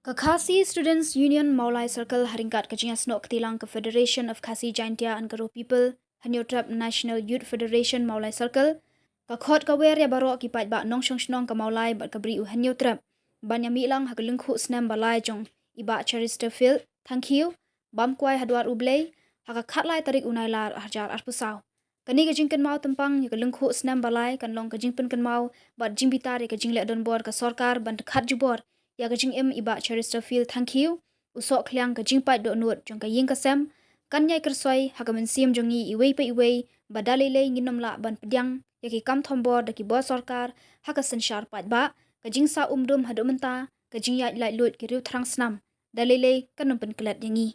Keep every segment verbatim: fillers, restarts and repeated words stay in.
Ka Khasi Students Union Mawlai Circle, ha ryngkat ka jingïasnoh kti lang ka Federation of Khasi Jaintia and Garo People Hynñiewtrep National Youth Federation Mawlai Circle, ka khot ka wer ïa baroh ki paidbah nongshong shnong ka Mawlai bad ka Bri u Hynñiewtrep ban ïamih lang ha ka lyngkhuh snem ba lai jong i Bah Cheristerfield Thangkhiew, bam kwai ha dwar U Blei, ha ka khatlai tarik u Nailar arhajar arphew saw. Kane ka jingkynmaw tympang ïa ka lyngkhuh snem ba lai kan long ka jingpynkynmaw bad jingbitar ïa ka jingleh donbor ka sorkar ban dkhot jubor ïa ka jingim i Bah Cheristerfield Thangkhiew, u sohkhliang ka jingpait dohnud jong ka ïing ka sem. Kan ïai kyrsoi ha ka mynsiem jong ngi iwei pa iwei ba da lei lei ngin ym lah ban pdiang ïa ki kam thombor da ki bor sorkar ha ka synshar paidbah, ka jingsah umdum haduh mynta, ka jingïaid laitluid ki riew thrang snam da lei lei kan ym pynklet ïa ngi.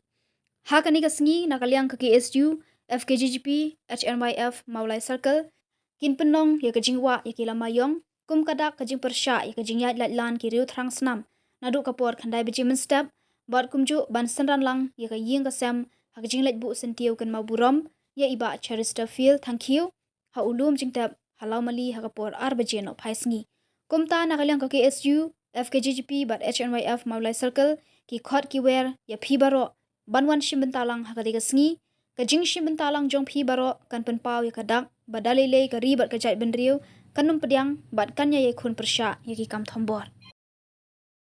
Ha kane ka sngi, na ka liang ka K S U, F K J G P, H N Y F Mawlai Circle kin pynlong ïa ka jingwah ïa ki lama ïong kum ka dak ka jingpyrshah ïa ka jingïaid laitlan ki riew thrang snam naduh ka por khyndai baje mynstep, bad kumjuh ban synran lang ïa ka ïing ka sem ha ka jingleit buh syntiew kynmaw burom ïa i Bah Cheristerfield Thangkhiew ha u lum jingtep ha Lawmali ha ka por ar baje nohphai sngi. Kumta, na ka liang ka K S U, F K J G P bad H N Y F Mawlai Circle ki khot ki wer ïa phi baroh ban wan shim bynta lang ha kane ka sngi. Ka jingshim bynta lang jong phi baroh kan pynpaw ïa ka dak ba da lei lei ka ri bad ka jaitbynriew kan ym pdiang bad kan ïai ïakhun pyrshah ïa ki kam thombor.